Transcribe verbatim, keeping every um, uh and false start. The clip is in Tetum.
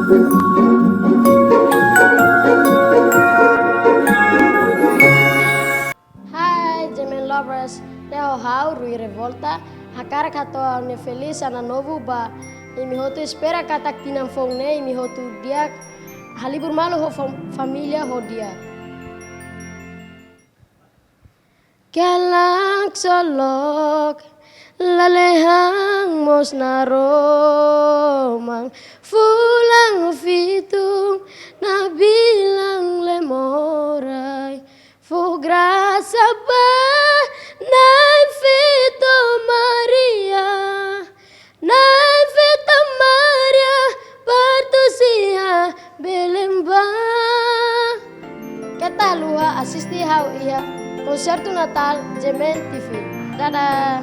Hi, G M N lovers. Ne'e ha'u Rui Revolta. Hakarak hato'o ha'u-nia Feliz Ano Novo ba imi hotu, espera katak tinan foun ne'e imi hotu di'ak, halibur malu ho fam-, família ho di'ak. Kiak solok, lalehan mós naroman, fulan fitun, nabilan lemorai, fó grasa ba Na'i feto Maria, Na'i feto Maria, partu iha Belém ba. Keta haluha asisti ha'u iha konsertu Natál G M N T V. Dadah.